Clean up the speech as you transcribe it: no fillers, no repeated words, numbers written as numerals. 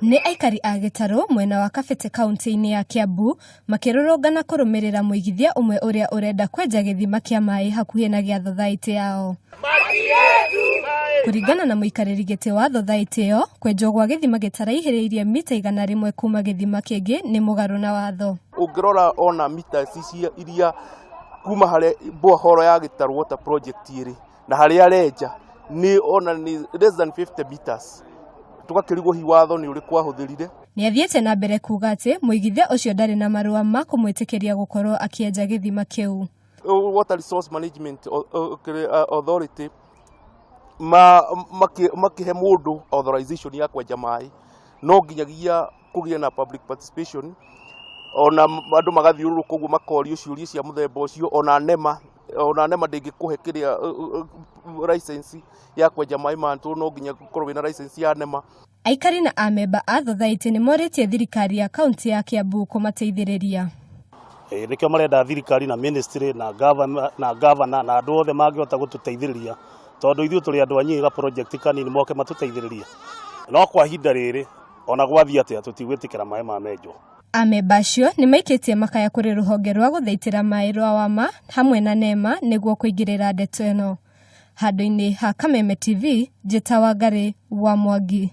Nĩ aikari a Gĩtarũ mwena wa Kabete kauntĩ-inĩ ya Kiambu makĩrũrũngana kũrũmĩrĩra mũigithia ũmwe ũrĩa ũrenda kwenja gĩthima kĩa maĩ hakuhĩ na gĩa thothaitĩ yao. Kũringana na mũikarĩri gĩtĩ wa thothaitĩ ĩyo, kwenjwo gwa gĩthima gĩtaraihĩrĩirie mita 100 kuma gĩthima kĩngĩ nĩ mũgarũ na watho. Ũngĩrora ona mita ici iria kuma harĩa borehole ya Gĩtarũ Water Project ĩrĩ na harĩa arenja nĩ ona nĩ less than 50 meters, tũgakĩrigwo hihi watho nĩ ũrĩkũ ahũthĩrire. Nĩ athiĩte na mbere kuuga atĩ mũigithia ũcio ndarĩ na marũa ma kũmwĩtĩkĩria gũkorwo akĩenja gĩthima kĩu. Water Resource Management Authority makĩhe mũndũ authorization ya kwenja maĩ, no nginyagia kũgĩe na public participation, ona andũ magathiũrũrũka ũguo makorio ciũria cia mũthemba ũcio. Ona NEMA ndĩngĩkũhe kĩrĩa license ya kwenja maĩ ma no nginya ũkorwo wĩna license ya NEMA. Aikari na amemba a thothaitĩ nĩ morĩtie thirikari ya kaunti ya Kiambu kũmateithĩrĩria. Nĩkĩo marenda thirikari na ministry na governor na andũ othe mangĩhota gũtũteithĩrĩria, tondũ ithuĩ tũrĩ andũ a Nyiga project kanini, moke matũteithĩrĩrie. No kwa ihinda rĩrĩ, ona gwathiĩ atĩa, tũtigwĩtĩkĩra maĩ ma menjwo. Amemba acio nĩ maikĩtie makaya kũrĩ rũhonge rwa gũthaitĩra maĩ rwa WAMA hamwe na NEMA nĩguo kũingĩrĩra ndeto ĩno. Handũ-inĩ ha Kameme TV, Njĩta Wangarĩ wa Mwangi.